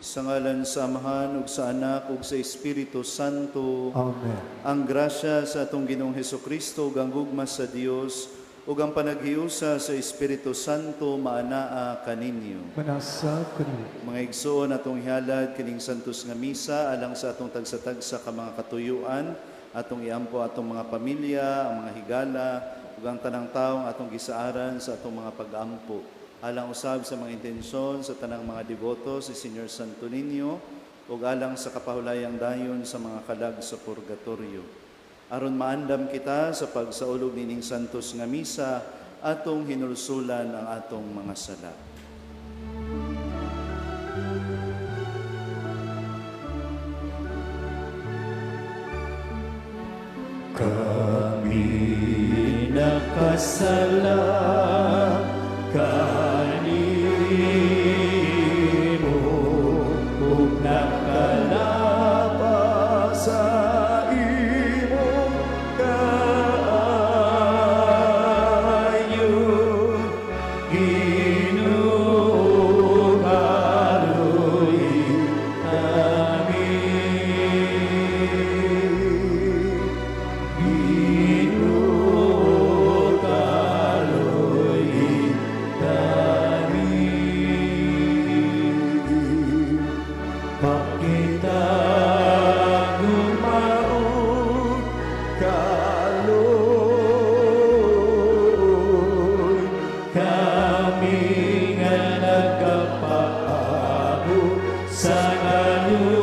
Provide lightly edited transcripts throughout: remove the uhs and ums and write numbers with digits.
Sa ngalan sa Amahan ug sa Anak ug sa Espiritu Santo. Amen. Ang grasya sa atong Ginoong Hesukristo ug ang gugma sa Dios ug ang panaghiusa sa Espiritu Santo maanaa kaninyo. Manasa kaniyo. Mga igsoon, atong ihalad kining santos nga misa alang sa atong tagsa-tagsa ka mga katuyuan, atong iampo atong mga pamilya, ang mga higala ug ang tanang taong atong gisaaran sa atong mga pag-ampo. Alang usab sa mga intensyon sa tanang mga deboto si Señor Santo Niño ug alang sa kapahulayang dayon sa mga kalag sa purgatorio. Aron maandam kita sa pagsaulog nining santos nga misa, atong hinulsulan ang atong mga sala. Kami nakasala kanimo ug nakalapa sa imong kaayo. Ginoo, kaluoyi kami. Ginoo, kaluoyi kami. Pakita gumaog kaloy kami nga nagapaabo sa kaluwasan.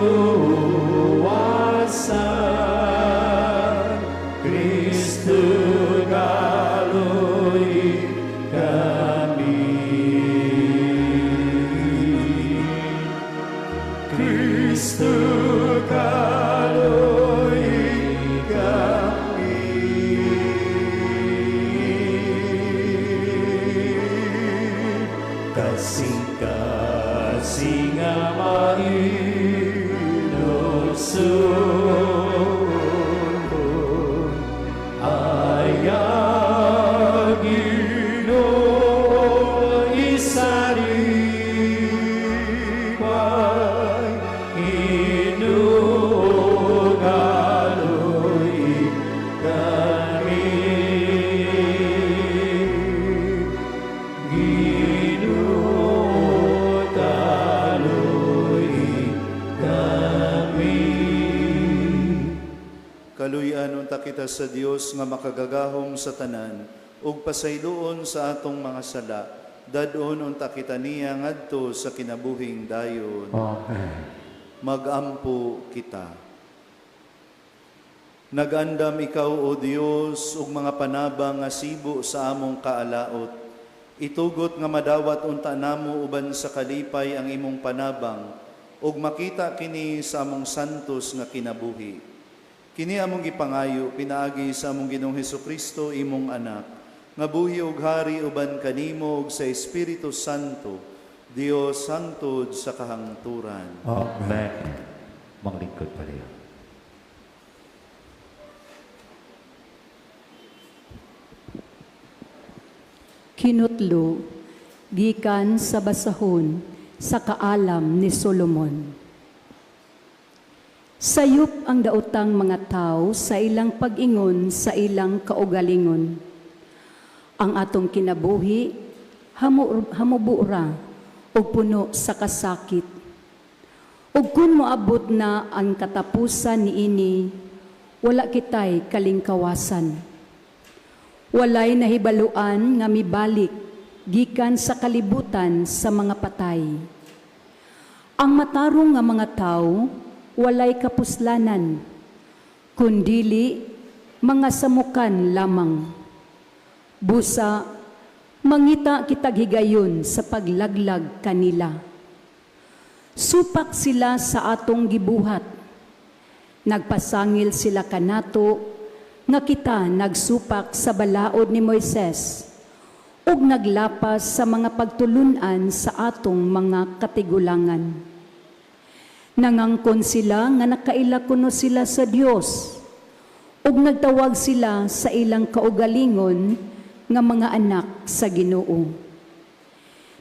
Kristo, kaluoyi kami. Kristo, kaluoyi kami. Kasing-kasing nga mainuson, ayaw Ginoo isalikway. Ginoo, kaluoyi kami. Ginoo, kaluoyi kami. Kaluy-an unta kita sa Dios nga makagagahom sa tanan ug pasayloon sa atong mga sala. Dad-on unta kita niya ngadto sa kinabuhing dayon. Amen. Magampo kita. Nagandam ikaw, O Dios, ug mga panabang nga sibo sa among kaalaot. Itugot nga madawat unta namo uban sa kalipay ang imong panabang ug makita kini sa among santos nga kinabuhi. Kini among gipangayo pinaagi sa among Ginoong Hesukristo, imong anak, nga buhi ug hari uban kanimo ug sa Espiritu Santo, Dios hangtod sa kahangturan. Amen. Manglingkod palayo. Kinutlo, gikan sa basahon sa kaalam ni Solomon. Sayop ang daotang mga tao sa ilang pag-ingon sa ilang kaugalingon. Ang atong kinabuhi hamubura ug puno sa kasakit. Ug kun moabot na ang katapusan niini, wala kitay kalingkawasan. Walay nahibaluan nga mibalik gikan sa kalibutan sa mga patay. Ang matarong nga mga tao walay kapuslanan, kundili mga samukan lamang. Busa, mangita kitag higayon sa paglaglag kanila. Supak sila sa atong gibuhat. Nagpasangil sila kanato nga kita nagsupak sa balaod ni Moises ug naglapas sa mga pagtulunan sa atong mga katigulangan. Nangangkon sila nga nakaila kuno sila sa Dios ug nagtawag sila sa ilang kaugalingon nga mga anak sa Ginoo.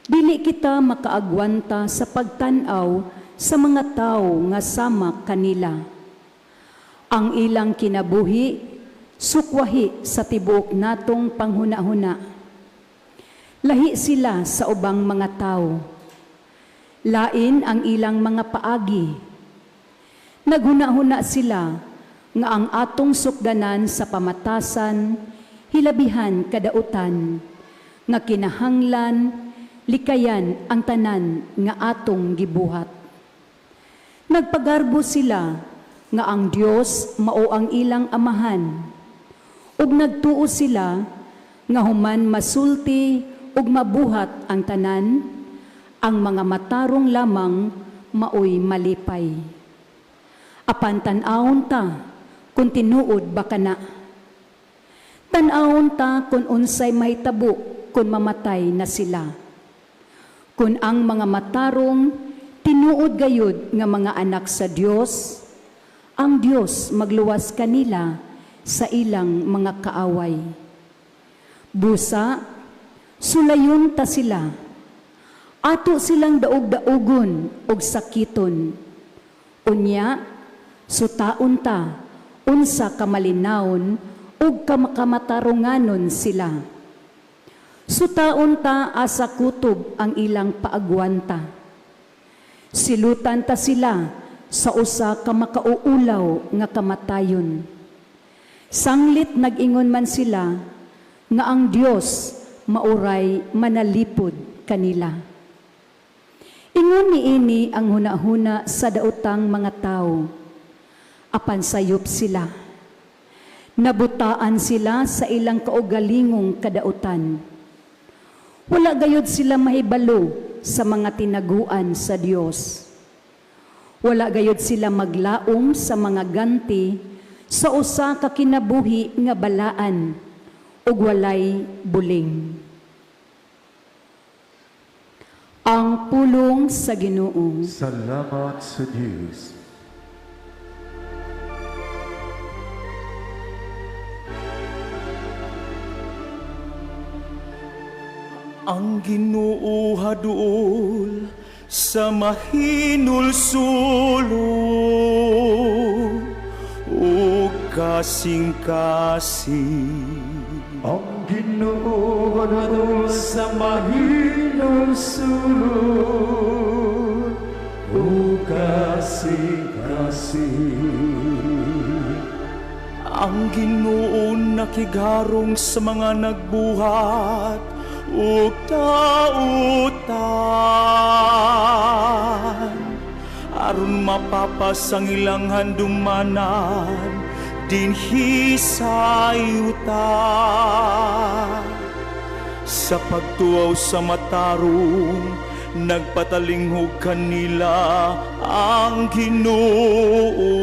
Dili kita makaagwanta sa pagtan-aw sa mga tawo nga sama kanila. Ang ilang kinabuhi sukwahi sa tibuok natong panghuna-huna. Lahi sila sa ubang mga tawo. Lain ang ilang mga paagi. Naghuna-huna sila nga ang atong sukdanan sa pamatasan hilabihan kadautan, nga kinahanglan likayan ang tanan nga atong gibuhat. Nagpagarbo sila nga ang Dios mao ang ilang amahan, ug nagtuo sila nga human masulti ug mabuhat ang tanan, ang mga matarong lamang maoy malipay. Apan tan-awon ta kung tinuod ba kana. Tan-awon ta kung unsay mahitabo kung mamatay na sila. Kung ang mga matarong tinuod gayud nga mga anak sa Dios, ang Dios magluwas kanila sa ilang mga kaaway. Busa, sulayon ta sila. Ato silang daog-daugon og sakiton. Unya, sutaon ta unsa kamalinawon ug kamakatarunganon sila. Sutaon ta asa kutob ang ilang paagwanta. Silutan ta sila sa usa ka makauulaw nga kamatayon. Sanglit nag-ingon man sila nga ang Dios mauray manalipod kanila. Ingon niini ang hunahuna sa daotang mga tao. Apan sayop sila. Nabutaan sila sa ilang kaugalingong kadautan. Wala gayud sila mahibalo sa mga tinaguan sa Dios. Wala gayud sila maglaom sa mga ganti sa usa ka kinabuhi nga balaan ug walay buling. Ang pulong sa Ginoo. Salamat sa Diyos. Ang Ginoo haduol sa mahinulsulon ug kasing-kasing. Ang Ginoo haduol sa mahinulsulon ug kasing-kasing. Ang Ginoo nakigharong sa mga nagbuhat ug dautan, aron mapapas ang ilang handumanan dinhi sa yuta. Sa pagtuaw sa matarong, nagpatalinghog kanila ang Ginoo,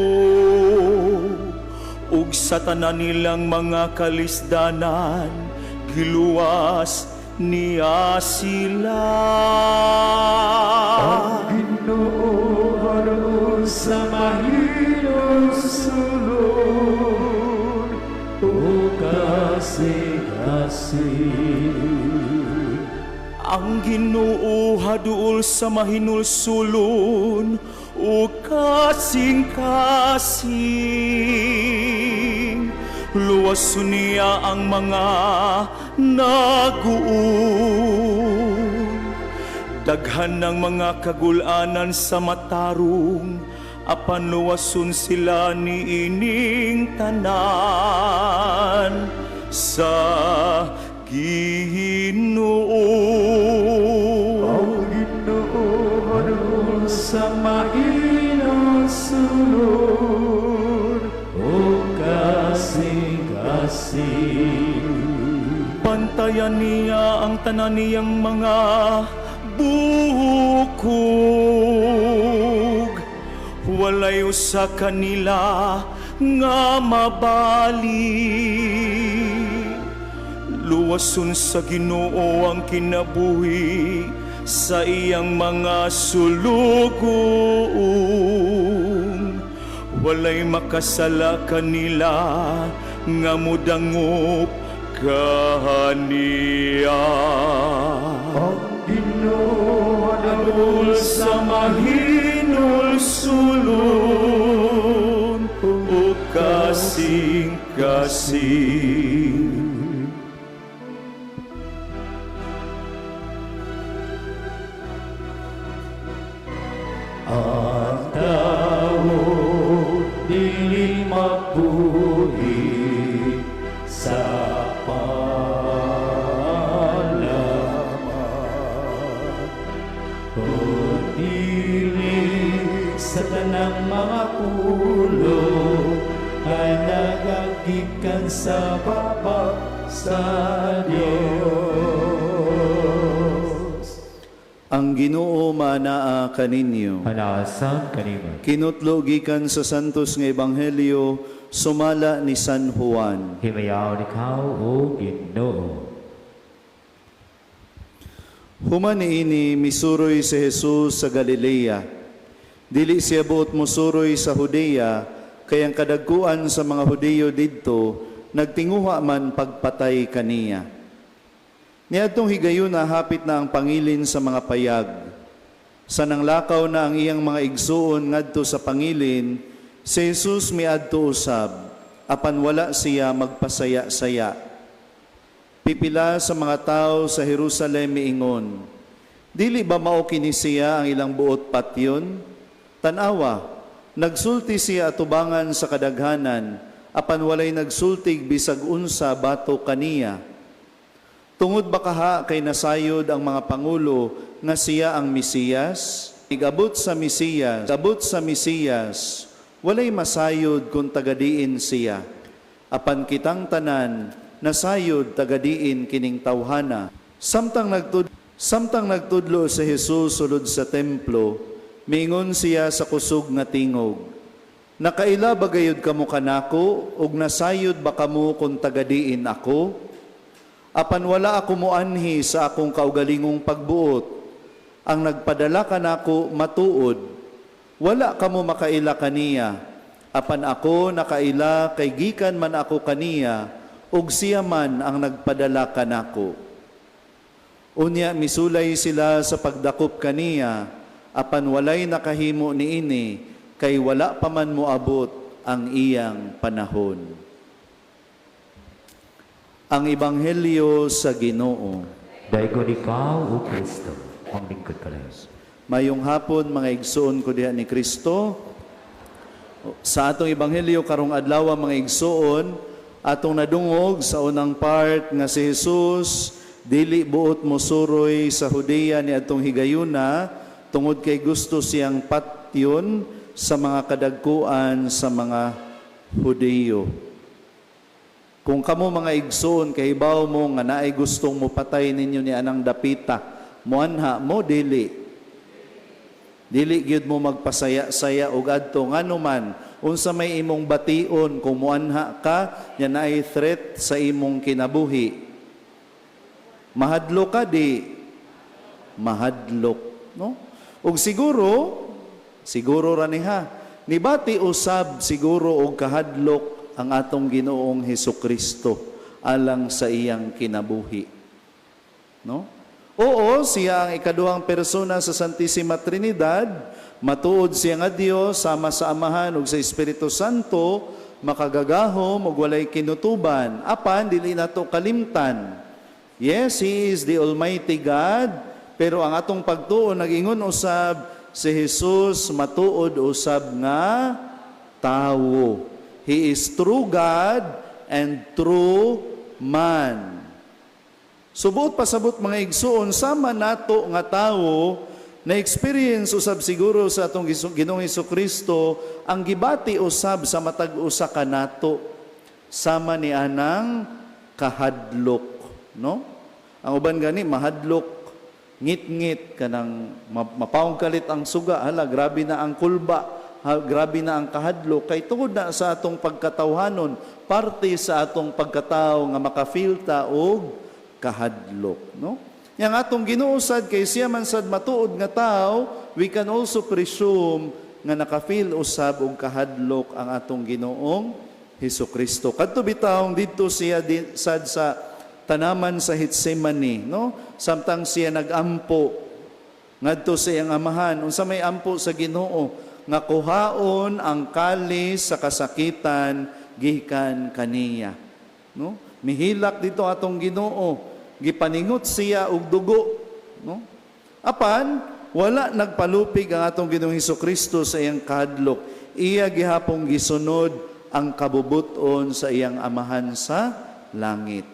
ug sa tanan nilang mga kalisdanan giluwas niya sila. Ang Ginoo haduol sa mahinulsulon ug kasing-kasing. Ang Ginoo haduol sa mahinulsulon ug kasing-kasing. Luwason niya ang mga naguol. Daghan ng mga kagulanan sa matarong, apan luwason sila niining tanan sa Ginoo. Ang Ginoo haduol sa mahinulsulon ug kasing-kasing. Bantayan niya ang tanan niyang mga bukog. Walay usa kanila nga mabali. Luwason sa Ginoo ang kinabuhi sa iyang mga sulugoon. Walay makasala kanila nga mudangop kaniya. Ang Ginoo Haduol sa mahinulsulon kasing-kasing. Ang tao dili mabuhi sa pan lamang, kundili sa tanang mga pulong ay nagagikan sa baba sa Diyos. Ang Ginoo manaa kaninyo. Panaasam kanimo. Kinutlo gikan sa Santos nga Ebanghelyo sumala ni San Juan. Himayaon ikaw, O Ginoo. Human niini misuroy si Jesus sa Galilea. Dili siya buot mosuroy sa Judea, kay ang kadagkuan sa mga Hudiyo didto nagtinguha man pagpatay kaniya. Niadtong higayuna hapit na ang pangilin sa mga payag. Sa nanglakaw na ang iyang mga igsuon ngadto sa pangilin, si Jesus miadto usab, apan wala siya magpasaya-saya. Pipila sa mga tao sa Jerusalem miingon, "Dili ba mao kini siya ang ilang buot patyon? Tan-awa, nagsulti siya atubangan sa kadaghanan, apan walay nagsultig bisag unsa batok kaniya. Tungod ba kaha kay nasayod ang mga pangulo nga siya ang Mesiyas? Igabot sa Mesiyas, abot sa Mesiyas, walay masayod kung tagadiin siya. Apan kitang tanan, nasayod tagadiin kining tawhana." Samtang nagtudlo si Jesus sulod sa templo, miingon siya sa kusog nga tingog, "Nakaila ba gayud kamo kanako ug nasayod ba kamo kung tagadiin ako? Apan wala ako moanhi sa akong kaugalingong pagbuot. Ang nagpadala kanako matuod. Wala kamo makaila kaniya. Apan ako nakaila kay gikan man ako kaniya, ug siya man ang nagpadala kanako." Unya misulay sila sa pagdakop kaniya, apan walay nakahimo niini, kay wala pa man moabot ang iyang panahon. Ang Ebanghelyo sa Ginoo. Daygon ikaw, O Kristo, ang lingkod kalayo. Mayong hapon mga igsoon ko diha ni Kristo. Sa atong ebanghelyo karong adlaw, mga igsoon, atong nadungog sa unang part nga si Jesus dili buot mosuroy sa Judea ni atong higayuna tungod kay gusto siyang patyon sa mga kadagkuan sa mga Hudiyo. Kung kamo mga igsoon kahibaw mo nga naay gustong mopatay ninyo ni anang dapita, muanha mo dili? Dili gyud mo magpasaya-saya og adto, ngano man, unsa may imong bation kung muanha ka nya naay threat sa imong kinabuhi? Mahadlok ka di? Mahadlok, no? Ug siguro, siguro ra ni ha, nibati usab siguro og kahadlok ang atong Ginoong Hesukristo alang sa iyang kinabuhi. No? Oo, siya ang ikaduhang persona sa Santissima Trinidad, matuod siya nga Dios sama sa Amahan ug sa Espiritu Santo, makagagahom ug walay kinutuban. Apan dili nato kalimtan. Yes, He is the Almighty God, pero ang atong pagtuo nag-ingon usab si Jesus matuod usab nga tawo. He is true God and true man. Subuot pasabot mga igsuon, sama nato nga tawo, na experience usab siguro sa atong Ginoong Kristo ang gibati usab sa matag usa ka nato sama ni anang kahadlok, no? Ang uban gani mahadlok ngit-ngit kanang mapawong kalit ang suga, hala, grabe na ang kulba, ha, grabe na ang kahadlok kay tungod na sa atong pagkatawhanon, parte sa atong pagkatao nga maka-feel ta og kahadlok, no? Yang atong Ginoo sad kay siya man sad matuod nga tao, we can also presume nga naka-feel usab og kahadlok ang atong Ginoong Hesukristo. Kadto bitawng didto siya sad sa tanaman sa Getsemane, no? Samtang siya nagampo ngadto sa iyang amahan, unsa may ampo sa Ginoo? Nga kuhaon ang kalis sa kasakitan gikan kaniya, no? Mihilak dito atong Ginoo, gipaningot siya og dugo, no? Apan wala nagpalupig ang atong Ginoong Hesukristo sa iyang kahadlok. Iya gihapong gisunod ang kabubuton sa iyang Amahan sa langit.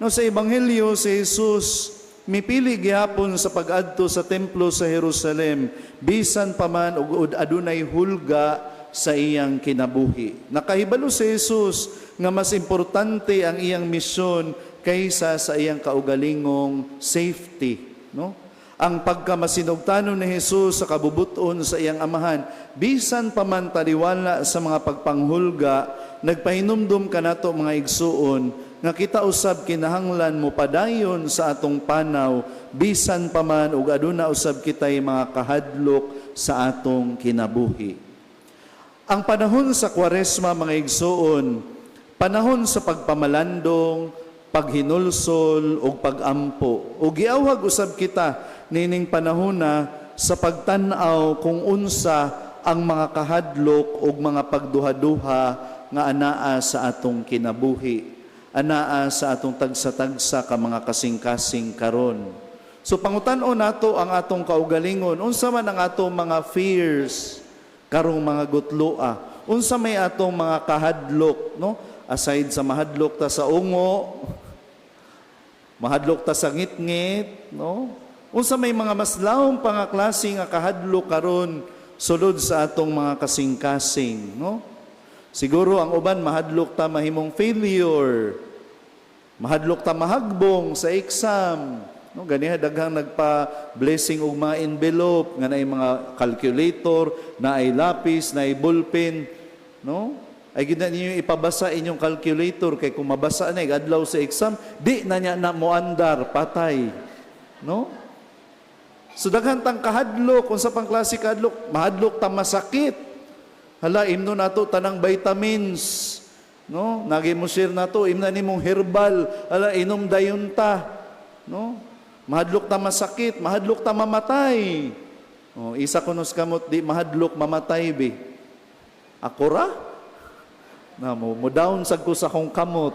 No, sa Ebanghelyo, si Jesus mipili gihapon sa pag-adto sa templo sa Jerusalem bisan pa man og adunay hulga sa iyang kinabuhi. Nakahibalo si Jesus nga mas importante ang iyang misyon kaysa sa iyang kaugalingong safety, no? Ang pagkamasinugtanon ni Jesus sa kabubuton sa iyang Amahan, bisan pa man taliwala sa mga pagpanghulga, nagpahinumdum kanato, mga igsuon, nga kita usab kinahanglan mo padayon sa atong panaw bisan pa man ug aduna usab kitay mga kahadlok sa atong kinabuhi. Ang panahon sa Kwaresma, mga igsuon, panahon sa pagpamalandong, paghinulsol ug pagampo. Ug giawhag usab kita nining panahona sa pagtan-aw kung unsa ang mga kahadlok ug mga pagduha-duha nga anaa sa atong kinabuhi, anaa sa atong tagsa-tagsa ka mga kasing-kasing karon. So pangutan-on nato ang atong kaugalingon, unsa man ang atong mga fears karong mga gutloa, unsa may atong mga kahadlok, no? Aside sa mahadlok ta sa ungo, mahadlok ta sa ngitngit, no? Unsa may mga mas lawom pa nga klase nga kahadlok karon sulod sa atong mga kasing-kasing, no? Siguro ang uban, mahadlok ta mahimong failure. Mahadlok ta mahagbong sa exam. No, ganiha daghang nagpa-blessing og mga envelope nga naay mga calculator, naay lapis, naay ballpen, no? Ay gyud na ninyo ipabasa inyong calculator kay kung mabasa na adlaw sa exam, di na niya na moandar, patay. No? So daghan tang kahadlok, unsa pang klase kahadlok, mahadlok ta masakit. Hala, imno nato tanang vitamins. No? Nagi mo share nato, imna nimong herbal. Hala, inom dayon ta. No? Mahadlok ta masakit, mahadlok ta mamatay. Oh, isa kunos kamot di mahadlok mamatay be. Ako ra? Na mo mo down sad ko sa akong kamot.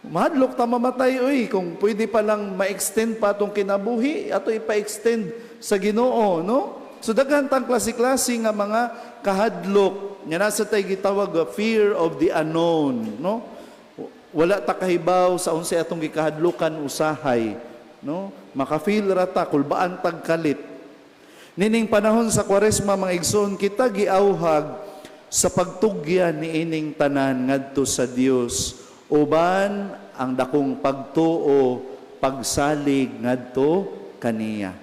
Mahadlok ta mamatay oy, kung pwede pa lang ma-extend pa atong kinabuhi, ato ipa-extend sa Ginoo, no? So daghan tang klase-klase nga mga kahadlok nga nasa tay gitawag nga fear of the unknown, no? Wala ta kahibaw sa unsay atong gikahadlokan usahay, no? Maka-feel ra ta, kulbaan tag kalit. Nining panahon sa Kwaresma, mga igsoon, kita giawhag sa pagtugyan niining tanan ngadto sa Dios uban ang dakong pagtuo, pagsalig ngadto kaniya.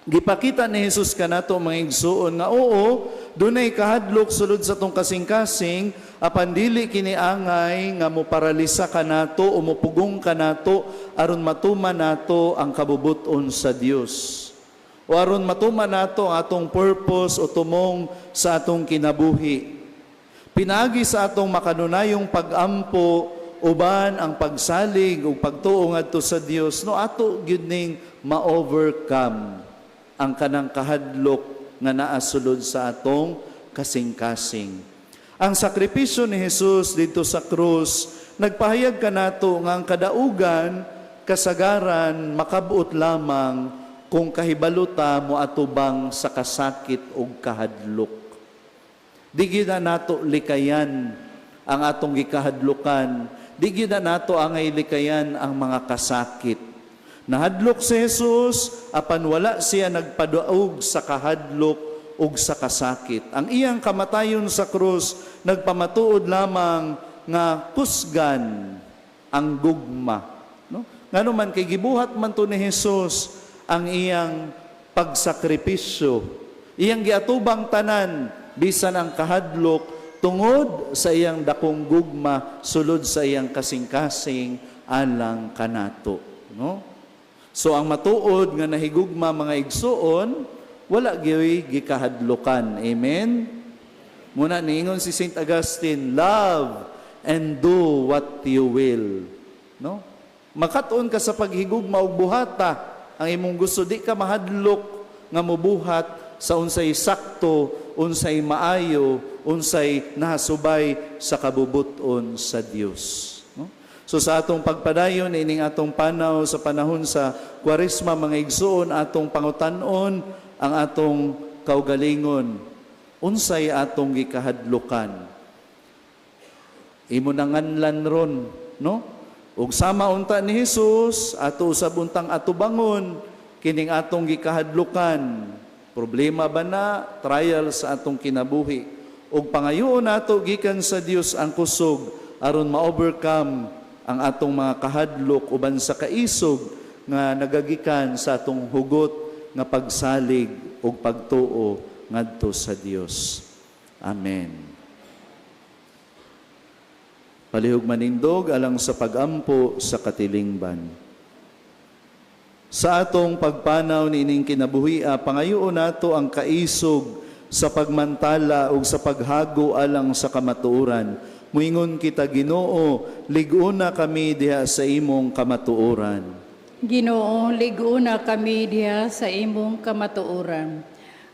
Gipakita ni Jesus kanato, mga igsuon, nga oo, dunay kahadlok sulod sa atong kasing-kasing, apan dili kini angay nga moparalisa kanato o mopugong kanato aron matuman nato ang kabubuton sa Dios, o aron matuman nato ang atong purpose o tumong sa atong kinabuhi. Pinaagi sa atong makanunayong pag-ampo uban ang pagsalig ug pagtuo ngadto sa Dios, no, ato gyud ning ma-overcome ang kanang kahadlok nga naa sulod sa atong kasing-kasing. Ang sakripisyo ni Jesus dito sa krus nagpahayag kanato nga ang kadaugan, kasagaran, makabot lamang kung kahibalo ta moatubang sa kasakit ug kahadlok. Di gyud na nato likayan ang atong gikahadlokan. Di gyud na nato angay likayan ang mga kasakit. Nahadlok si Jesus, apan wala siya nagpadaog sa kahadlok ug sa kasakit. Ang iyang kamatayon sa krus nagpamatuod lamang nga kusgan ang gugma. No? Ngano man kay gibuhat man to ni Jesus ang iyang pagsakripisyo. Iyang giatubang tanan bisan ang kahadlok tungod sa iyang dakong gugma sulod sa iyang kasing-kasing alang kanato, no? So ang matuod nga nahigugma, mga igsuon, wala gyoy gikahadlokan. Amen. Muna niingon si Saint Augustine, "Love and do what you will." No? Makatuon ka sa paghigugma ug buhata ang imong gusto, di ka mahadlok nga mobuhat sa unsay sakto, unsay maayo, unsay nahasubay sa kabubuton sa Dios. No? So sa atong pagpadayon ining atong panaw sa panahon sa Kwaresma, mga igsuon, atong pangutan-on ang atong kaugalingon. Unsay atong gikahadlukan? Imo nanganlan ron, no? Ug sama unta ni Jesus, ato usab untang atubangon kining atong gikahadlukan. Problema ba na, trial sa atong kinabuhi? Ug pangayoon nato gikan sa Dios ang kusog aron ma-overcome ang atong mga kahadlok uban sa kaisog nga nagagikan sa atong hugot nga pagsalig ug pagtuo ngadto sa Dios. Amen. Palihog manindog alang sa pagampo sa katilingban. Sa atong pagpanaw niining kinabuhia, pangayoon nato ang kaisog sa pagmantala ug sa paghago alang sa kamatuoran. Muingon kita, Ginoo, lig-una kami diha sa imong kamatuoran. Ginoo, lig-una kami diha sa imong kamatuoran.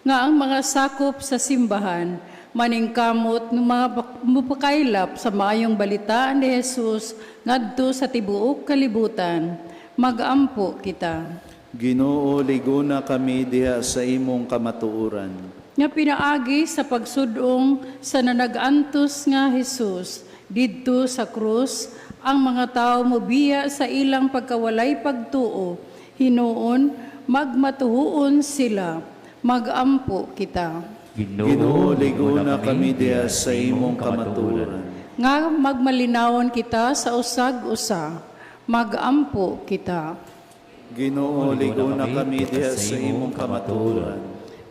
Nga ang mga sakop sa simbahan maningkamot ng mga mupakaylap sa maayong balita ni Jesus ngadto sa tibuok kalibutan. Magampo kita. Ginoo, lig-una kami diha sa imong kamatuoran. Nga pinaagi sa pagsudong sa nanagantos nga Hesus didto sa krus, ang mga tao mobiya sa ilang pagkawalay pagtuo, hinuon magmatuhuon sila. Magampo kita. Ginoo, lig-una kami diha sa imong kamatuoran. Nga magmalinawon kita sa usag-usa. Magampo kita. Ginoo, lig-una kami diha sa imong kamatuoran.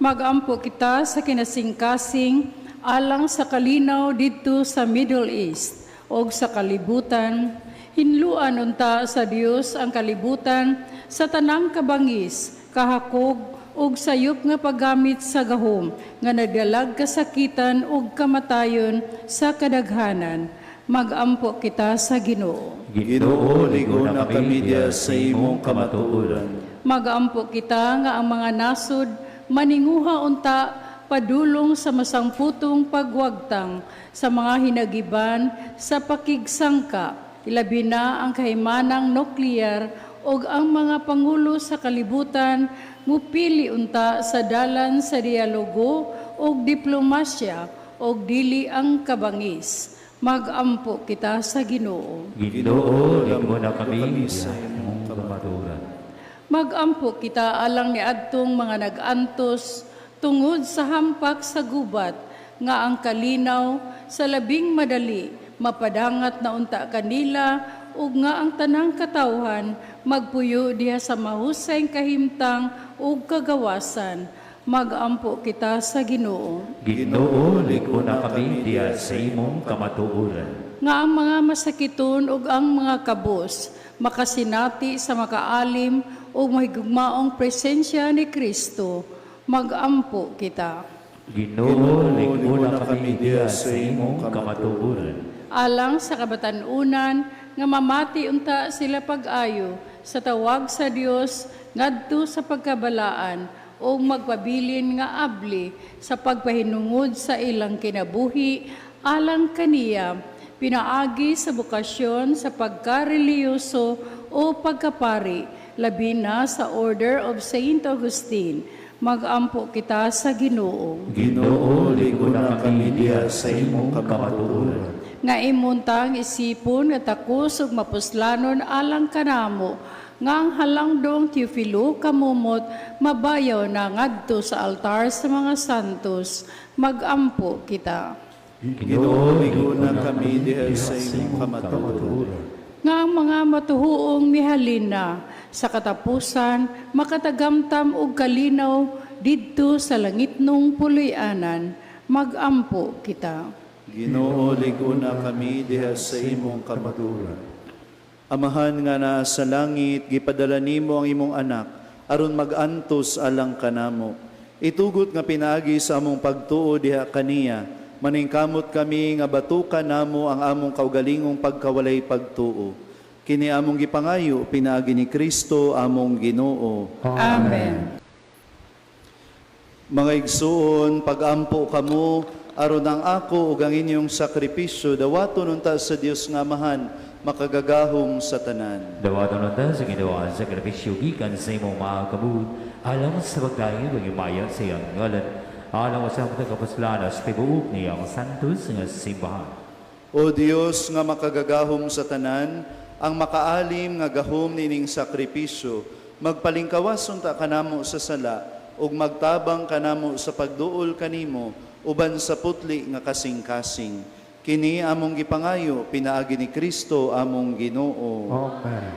Magampo kita sa kinasingkasing alang sa kalinaw didto sa Middle East og sa kalibutan. Hinluan unta sa Dios ang kalibutan sa tanang kabangis, kahakog ug sayop nga paggamit sa gahom nga nagdalag kasakitan ug kamatayon sa kadaghanan. Magampo kita sa Ginoo. Ginoo, lig-una kami diha sa imong kamatuoran. Magampo kita nga ang mga nasod maninguha unta padulong sa masangputong pagwagtang sa mga hinagiban sa pakigsangka, ilabi na ang kahimanang nuklear, ug ang mga pangulo sa kalibutan mupili unta sa dalan sa dialogo ug diplomasya ug dili ang kabangis. Magampo kita sa Ginoo. Ginoo, lig-una kami sa imong kamatuoran. Magampo kita alang ni adtong mga nag-antos tungod sa hampak sa gubat, nga ang kalinaw sa labing madali mapadangat na unta kanila, ug nga ang tanang katawhan magpuyo diha sa mahusay kahimtang ug kagawasan. Magampo kita sa Ginoo. Ginoo, lig-una kami diha sa imong kamatuoran. Nga ang mga masakiton ug ang mga kabos makasinati sa makaalim ug mahigugmaong presensya ni Kristo. Magampo kita. Ginoo, lig-una kami diha sa imong kamatuoran. Alang sa kabatan-unan nga mamati unta sila pag-ayo sa tawag sa Dios ngadto sa pagkabalaan o magpabilin nga abli sa pagpahinungod sa ilang kinabuhi alang kaniya, pinaagi sa bokasyon sa pagkareliyoso o pagkapari, labi na sa Order of Saint Augustine. Magampo kita sa Ginoo. Ginoo, lig-una kami diha sa imong kamatuoran. Nga imuntang isipon nga takos ug mapuslanon alang kanamo, nga ang halangdong Teofilo kamumot mabayaw na ngadto sa altar sa mga santos. Magampo kita. Ginoo, lig-una kami diha sa imong kamatuoran. Nga ang mga matuhuong mihalin na sa katapusan makatagamtam og kalinaw didto sa langitnong puloy-anan. Magampo kita. Ginoo, lig-una kami diha sa imong kamatuoran. Amahan nga naa sa langit, gipadala nimo ang imong anak aron mag-antos alang kanamo. Itugot nga pinaagi sa among pagtuo diha kaniya, maningkamot kami nga batukan namo ang among kaugalingong pagkawalay pagtuo. Kini among gipangayo pinaagi ni Kristo among Ginoo. Amen. Mga igsuon, pag-ampo kamo aron ang ako ug ang inyong sakripisyo dawaton unta sa Dios nga Amahan, makagagahom sa tanan. Dawaton unta sa Ginoo ang sakripisyo gikan sa imong mga kamot alang sa pagdayon ug himaya sa iyang ngalan, alang sa among kapuslanan sa tibuok niyang santos nga simbahan. O Dios nga makagagahom sa tanan, ang makaalim nga gahom nining sakripisyo, magpalingkawas unta kanamo sa sala ug magtabang kanamo sa pagduol kanimo uban sa putli nga kasing-kasing. Kini among gipangayo pinaagi ni Kristo among Ginoo. Amen.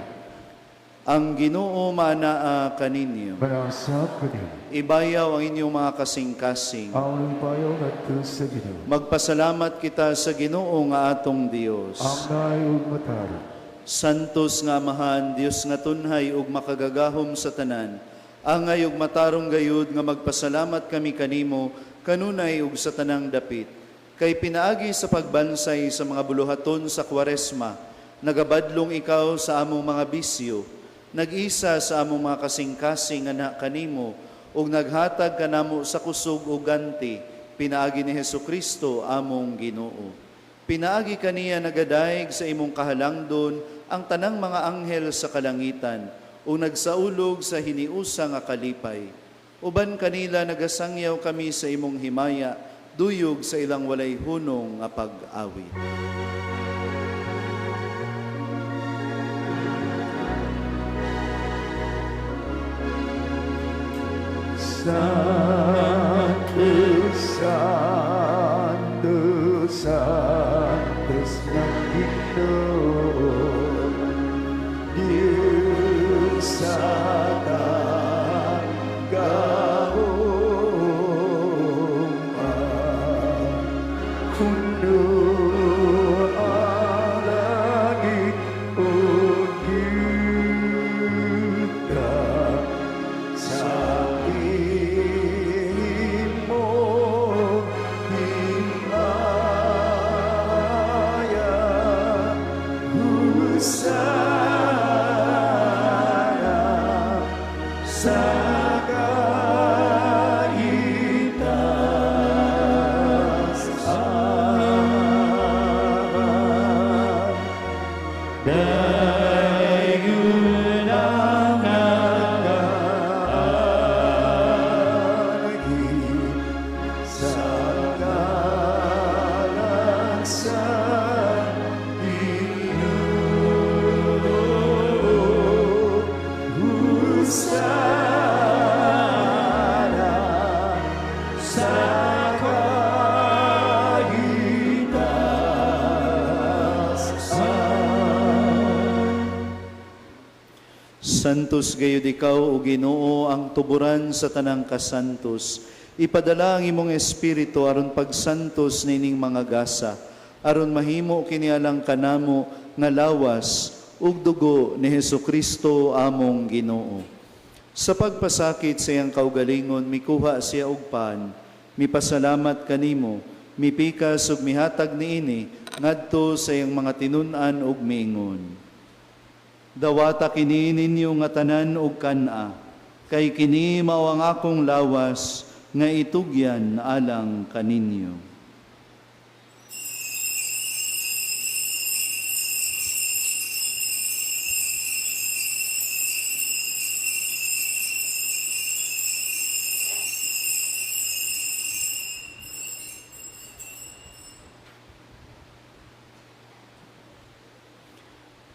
Ang Ginoo maanaa kaninyo. Manasab kaninyo. Ibayaw ang inyong mga kasing-kasing. Ang ibayaw ngadto sa Ginoo. Magpasalamat kita sa Ginoo nga atong Dios. Angay ug matarong. Santos nga Amahan, Dios nga tunhay ug makagagahom sa tanan. Angay ug matarong gayud nga magpasalamat kami kanimo kanunay ug sa tanang dapit. Kay pinaagi sa pagbansay sa mga buluhaton sa Kwaresma, nagabadlong ikaw sa among mga bisyo, nag-isa sa among mga kasing-kasing nga kanimo, ug naghatag kanamo sa kusog ug ganti, pinaagi ni Hesukristo among Ginoo. Pinaagi kaniya nagadayeg sa imong kahalangdon ang tanang mga anghel sa kalangitan, ug nagsaulog sa hiniusa nga kalipay. Uban kanila nagasangyaw kami sa imong himaya, duyog sa ilang walay hunong nga pag-awit. Santo, Santo, Santos ng Ginoo, Diyos sa gahom, puno ang langit ug yuta sa imong himaya. Hosana sa kaitaasan. Dayon ang Nagaagi sa ngalan sa Ginoo. Hosana sa kaitaasan. Santos gayud ikaw o Ginoo ang tuburan sa tanang kasantos. Ipadala ang imong espiritu aron pagsantos nining mga gasa, aron mahimo kini alang kanamo nga lawas ug dugo ni Hesukristo among Ginoo. Sa pagpasakit sa iyang kaugalingon, mikuha siya og pan, mipasalamat kanimo, mipikas ug mihatag niini ngadto sa iyang mga tinun-an ug miingon. Dawata kini ninyo nga tanan og kan-a, kay kini mao ang akong lawas nga itugyan alang kaninyo.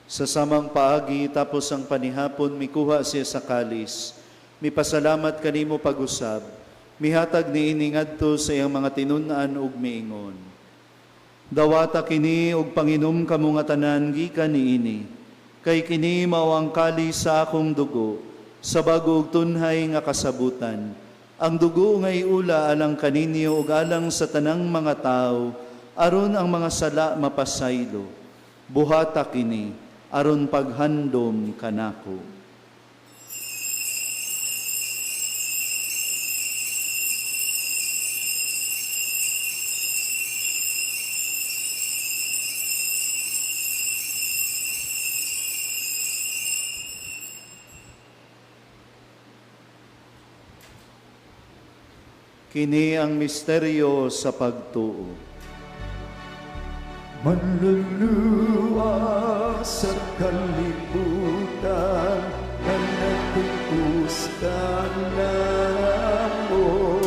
Sa samang paagi, tapos ang panihapon, mikuha siya sa kalis. Mipasalamat kanimo pag-usab. Mihatag niini ngadto sa iyang mga tinun-an ug miingon. Dawata kini ug panginom kamo nga tanan gikan niini. Kay kini mao ang kalis sa akong dugo, sa bago ug tunhay nga kasabutan. Ang dugo nga iula alang kaninyo ug alang sa tanang mga tawo, aron ang mga sala mapasaylo. Buhata kini aron paghandom kanako. Kini ang misteryo sa pagtuo. Manluluwas sa kalibutan na nagtugos ka namo,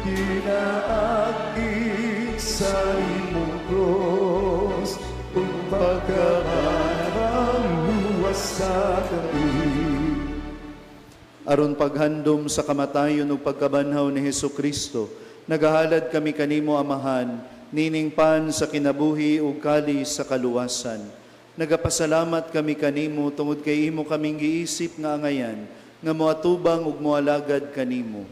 pinaagi sa imong cross ug pagkaluwas sa kami. Aron paghandom sa kamatayon ug pagkabanhaw ni Hesus Kristo, nagahalad kami kanimo, Amahan, nining pan sa kinabuhi ug kalis sa kaluwasan. Nagapasalamat kami kanimo tungod kay imo kaming giisip nga angayan nga moatubang ug moalagad kanimo.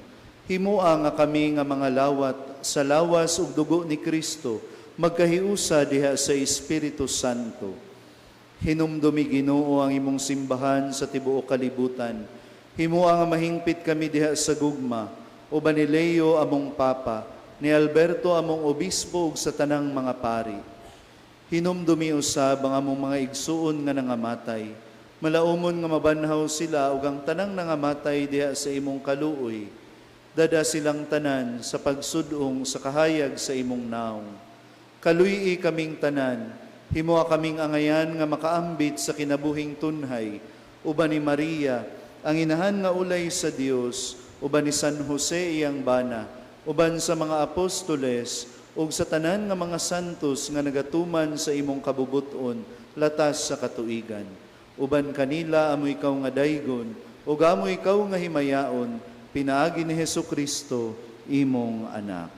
Himoa nga kami nga mga lawat sa lawas ug dugo ni Kristo magkahiusa diha sa Espiritu Santo. Hinumdumi, Ginoo, ang imong simbahan sa tibuok kalibutan. Himoa nga mahingpit kami diha sa gugma, uban ni Leo among Papa, ni Alberto among Obispo ug sa tanang mga pari. Hinumdumi usab ang among mga igsuon nga nangamatay. Malaumon nga mabanhaw sila ug ang tanang nangamatay diha sa imong kaluoy. Dada silang tanan sa pagsudong sa kahayag sa imong naong. Kaluy-i kaming tanan, himoa kaming angayan nga makaambit sa kinabuhing tunhay, uban ni Maria, ang inahan nga ulay sa Dios, uban ni San Jose iyang bana, uban sa mga apostoles, ug sa tanan nga mga santos nga nagatuman sa imong kabubuton latas sa katuigan. Uban kanila amo ikaw nga daygon, ug amo ikaw nga himayaon, pinaagi ni Hesus Kristo, imong anak.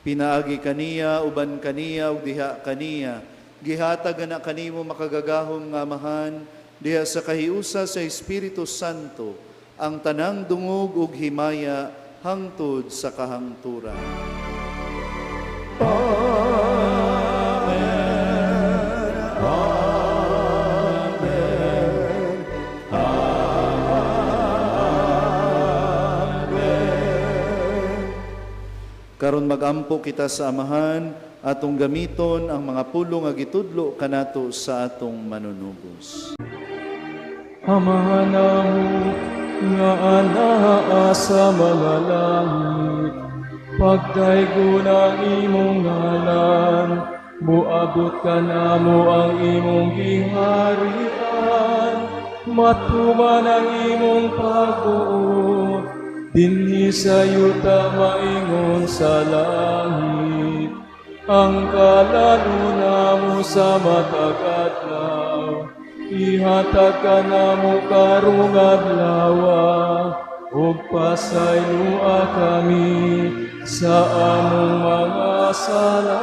Pinaagi kaniya, uban kaniya, ug diha kaniya, gihatag na kanimo makagagahom nga Amahan, diha sa kahiusa sa Espiritu Santo, ang tanang dungog ug himaya hangtod sa kahangturan. Amen. Amen. Amen. Karon magampo kita sa Amahan, atong gamiton ang mga pulong nga gitudlo kanato sa atong manunubos. Amahan namo nga anaa sa mga langit, pagdaygon ang imong ngalan, muabot kanamo ang imong giharian, matuman ang imong pagbuot, dinhi sa yuta maingon sa langit. Ang kalan-on namo sa matag adlaw, ihatag kanamo karong adlawa, ug pasayloa kami sa among mga sala,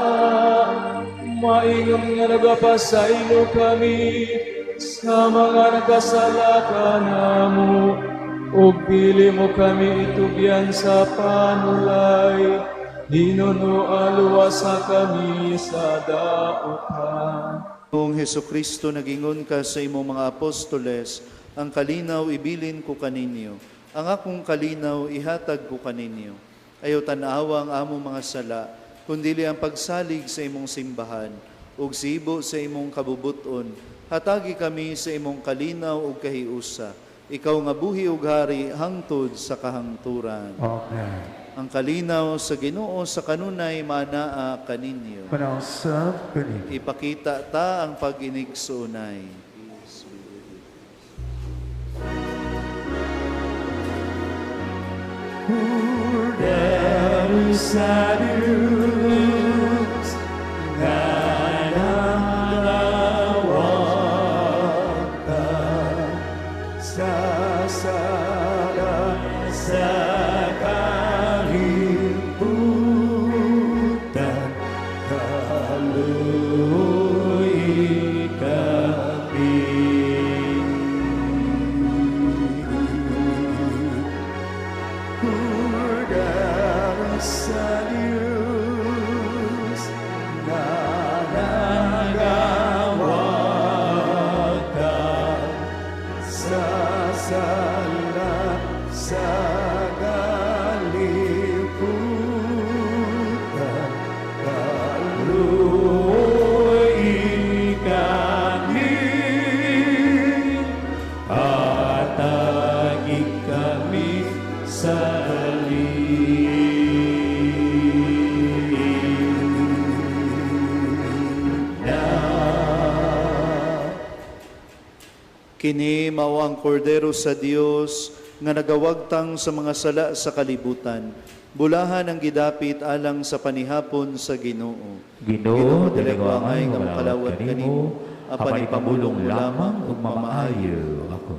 maingon nga nagapasaylo kami sa mga nagkasala kanamo, ug dili mo kami itugyan sa panulay, hinunoa luwasa kami sa dautan. Kung Hesus Kristo, nagingon ka sa imong mga apostoles, "Ang kalinaw ibilin ko kaninyo, ang akong kalinaw ihatag ko kaninyo. Ayaw tan-awa ang among mga sala, kundili ang pagsalig sa imong simbahan, ug sibo sa imong kabubuton. Hatagi kami sa imong kalinaw ug kahiusa. Ikaw nga buhi ug hari hangtod sa kahangturan." Amen. Ang kalinaw sa Ginoo sa kanunay manaa kaninyo. Panausap kaninyo. Ipakita ta ang pag-inigsuonay. Cordero sa Diyos nga nangawata sa sala sa kalibutan, kaluoy kami. Cordero sa Diyos Catalina. Kini mao ang kordero sa Dios nga nagawagtang sa mga sala sa kalibutan. Bulahan ang gidapit alang sa panihapon sa Ginoo. Ginoo, dili dili ko ko angay angay nga nga makalawat makalawat kanimo, kanimo, apan apan ipamulong ipamulong mo lamang lamang ug ug mamaayo. mamaayo ako.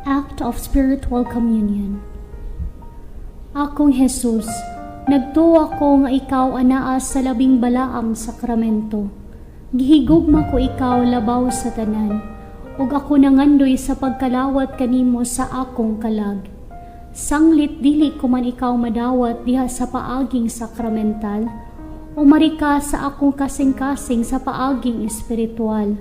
Act of Spiritual Communion. Akong Jesus, nagtuwa ko nga ikaw anaa sa labing balaang sakramento. Gihigugma ko ikaw labaw sa tanan, ug ako nangandoy sa pagkalawat kanimo sa akong kalag. Sanglit dili ko man ikaw madawat diha sa paaging sakramental, umari ka sa akong kasing-kasing sa paaging espiritual.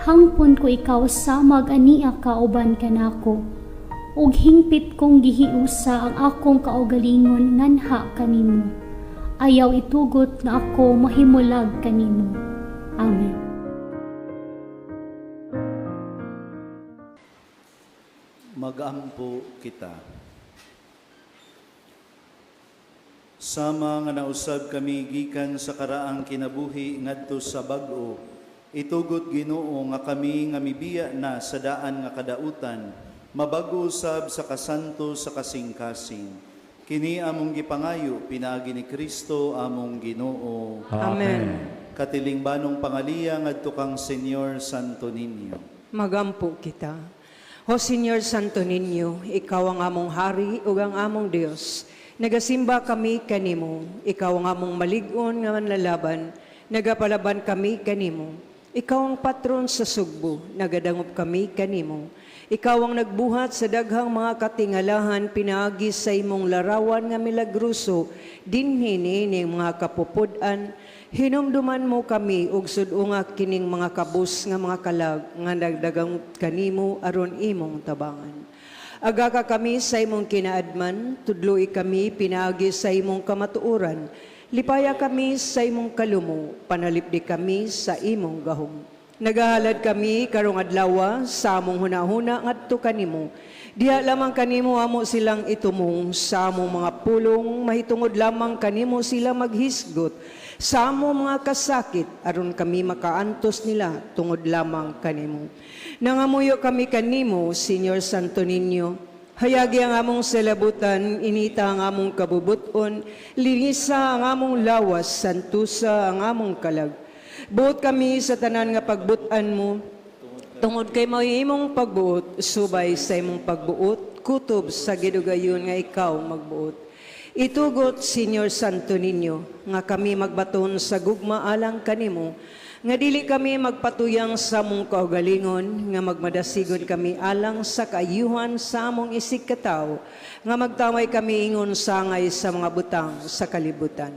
Hangpon ko ikaw samag ania kauban kanako. Ug hingpit kong gihiusa ang akong kaugalingon nganha kanimo. Ayaw itugot nga ako mahimulag kanimo. Amen. Magampo kita. Sama nga nausab kami gikan sa karaang kinabuhi ngadto sa bag-o, itugot Ginoo nga kami nga mibiya na sa daan nga kadautan, mabag-o usab sa kasanto sa kasing-kasing. Kini among gipangayo pinaagi ni Kristo among Ginoo. Amen. Katilingbanong pangaliya ngadto kang Señor Santo Niño. Magampo kita. O Señor Santo Niño, ikaw ang among hari ug ang among Dios. Nagasimba kami kanimo. Ikaw ang among malig-on nga manlalaban. Nagapalaban kami kanimo. Ikaw ang patron sa Sugbo. Nagadangop kami kanimo. Ikaw ang nagbuhat sa daghang mga katingalahan pinaagi sa imong larawan nga milagroso dinhi niining mga kapupud-an. Hinumduman mo kami ug sud-unga kining mga kabus nga mga kalag nga nagdagang kanimo aron imong tabangan. Aga ka kami sa imong kinaadman, tudloi kami pinaagi sa imong kamatuoran. Lipaya kami sa imong kalumo, panalipdi kami sa imong gahom. Nagahalad kami karong adlaw sa among hunahuna ngadto kanimo. Diha lamang kanimo amo silang itumong sa among mga pulong, mahitungod lamang kanimo sila maghisgot sa among mga kasakit aron kami makaantos nila tungod lamang kanimo. Nangamuyo kami kanimo, Señor Santo Niño. Hayagi ang among salabutan, inita ang among kabubuton, linisa ang among lawas, santusa ang among kalag. Buot kami sa tanan nga pagbutan mo, tungod kay mao imong pagbuot, subay sa imong pagbuot, kutob sa gidugayon nga ikaw magbuot. Itugot, Señor Santo Niño, nga kami magbaton sa gugma alang kanimo, nga dili kami magpatuyang sa among kaugalingon, nga magmadasigon kami alang sa kaayuhan sa among isig katawo, nga magtamay kami ingon sangay sa mga butang sa kalibutan.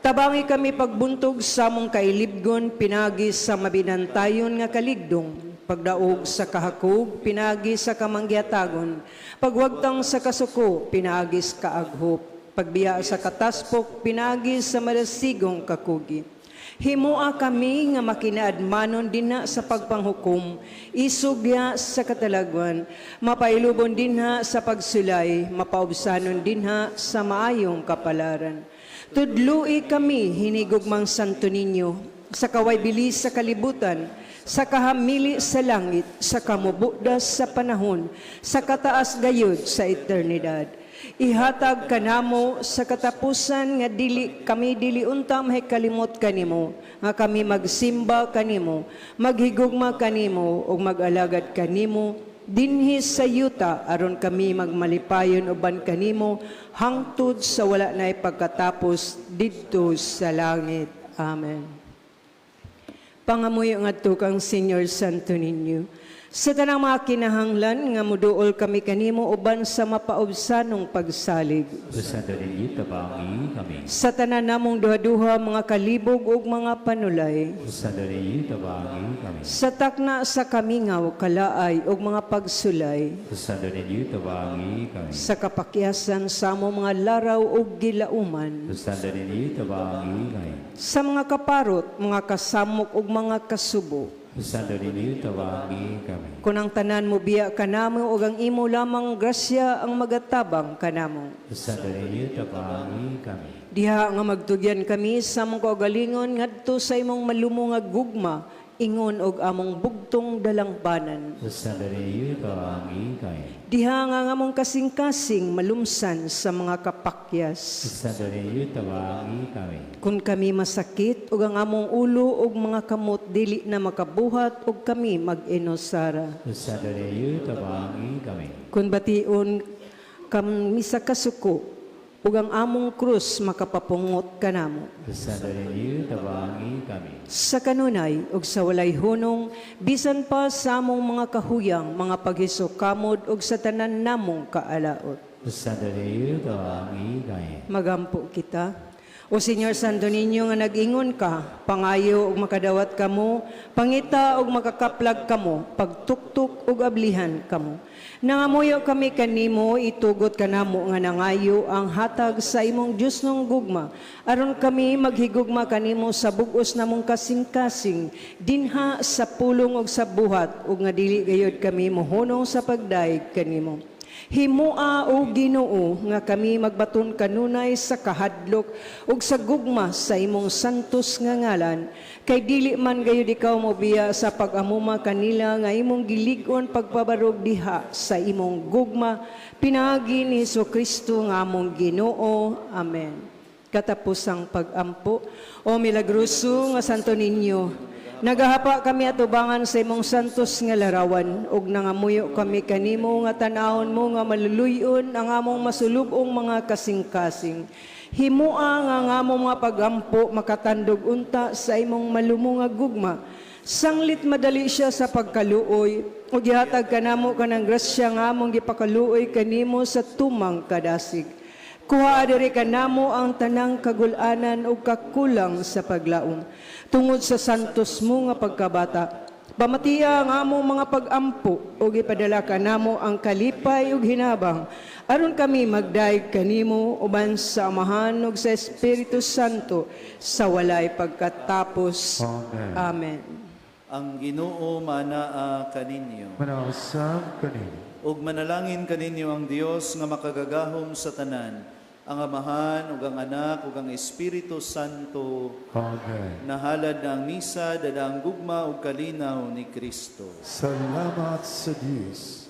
Tabangi kami pagbuntog sa among kailibgon, pinagi sa mabinantayon nga kaligdong, pagdaog sa kahakog, pinagi sa kamangyatagon, pagwagtang sa kasuko, pinagi sa kaaghop, pagbiya sa kataspok, pinagi sa madasigong kakugi. Himoa kami nga makinaadmanon dinha sa pagpanghukom, isog diha sa katalagwan, mapailubon dinha sa pagsulay, mapaubsanon dinha sa maayong kapalaran. Tudloi kami hinigugmang Santo Niño, sa kaway bilis sa kalibutan, sa kahamili sa langit, sa kamubudas sa panahon, sa kataas gayud sa eternidad. Ihatag kanamo sa katapusan nga dili kami dili unta mahikalimot kanimo, nga kami magsimba kanimo, maghigugma kanimo ug mag-alagad kanimo dinhi sa yuta aron kami magmalipayon uban kanimo hangtod sa wala nay pagkatapos didto sa langit. Amen. Pangamuyo ngadto kang Señor Santo Niño. Sa tanang mga kinahanglan nga muduol kami kanimo uban sa mapaubsanong pagsalig. O Santo Niño, tabangi kami. Sa tanan namong duha-duha mga kalibog ug mga panulay. O Santo Niño, tabangi kami. Sa takna sa kamingaw, kalaay ug mga pagsulay. O Santo Niño, tabangi kami. Sa kapakyasan sa among mga laraw ug gilauman. O Santo Niño, tabangi kami. Sa mga kaparot, mga kasamok ug mga kasubo. O Santo Niño, tabangi kami. Kung ang tanan mo biya kanamo ug ang imo lamang grasya ang magatabang kanamo. O Santo Niño, tabangi kami. Diha nga magtugyan kami sa among kaugalingon ngadto sa imong malumo nga gugma, ingon og among bugtong dalangbanan. O Santo Niño, tabangi kami. Diha nga ang among kasing-kasing malumsan sa mga kapakyas. O Santo Niño, tabangi kami. Kung kami masakit ug ang among ulo ug mga kamot dili na makabuhat ug kami mag-inosara. O Santo Niño, tabangi kami. Kung bation kami sa kasuko ug ang among krus makapapungot kanamo. O Santo Niño, tabangi kami. Sa kanunay ug sa walay hunong, bisan pa sa among mga kahuyang, mga paghisokamod ug sa tanan namong kaalaot. O Santo Niño, tabangi kami. Magampo kita. O Señor Santo Niño nga nag-ingon ka, pangayo ug makadawat kamo, pangita ug makakaplag kamo, pagtuktok ug ablihan kamo. Nangamuyo kami kanimo, itugot kanamo nga nangayo ang hatag sa imong Dios nung gugma, aron kami maghigugma kanimo sa bug-os namong kasing-kasing, dinha sa pulong ug sa buhat, ug nga dili gayud kami mohunong sa pagdayeg kanimo. Himoa, o Ginoo, nga kami magbaton kanunay sa kahadlok ug sa gugma sa imong santos nga ngalan, kay dili man gayud ikaw mobiya sa pag-amuma kanila nga imong gilig-on pagpabarog diha sa imong gugma pinaagi ni Kristo nga among Ginoo. Amen. Katapusang pag-ampo. O milagroso nga Santo Niño, nagahapa kami atubangan sa imong santos nga larawan ug nangamuyo kami kanimo nga tan-awon mo nga maluluy-on ang among masulub-ong mga kasing-kasing. Himoa nga ang among mga pagampo makatandog unta sa imong malumo nga gugma. Sanglit madali siya sa pagkaluoy ug gihatag kanamo kanang grasya nga among gipakaluoy kanimo sa tumang kadasig. Kuha diri kanamo ang tanang kagul-anan ug kakulang sa paglaom tungod sa santos mo nga pagkabata. Pamatiya ang among mga pag-ampo ug ipadala kanamo ang kalipay ug hinabang aron kami magdayeg kanimo uban sa Amahan ug sa Espiritu Santo sa walay pagkatapos. Amen. Amen. Ang Ginoo manaa kaninyo. Manausab kanimo. Ug manalangin kaninyo ang Dios nga makagagahom sa tanan, ang Amahan ug ang Anak ug ang Espiritu Santo. Amen. Nahalad na ang misa, dala ang gugma ug kalinaw ni Kristo. Salamat sa Diyos.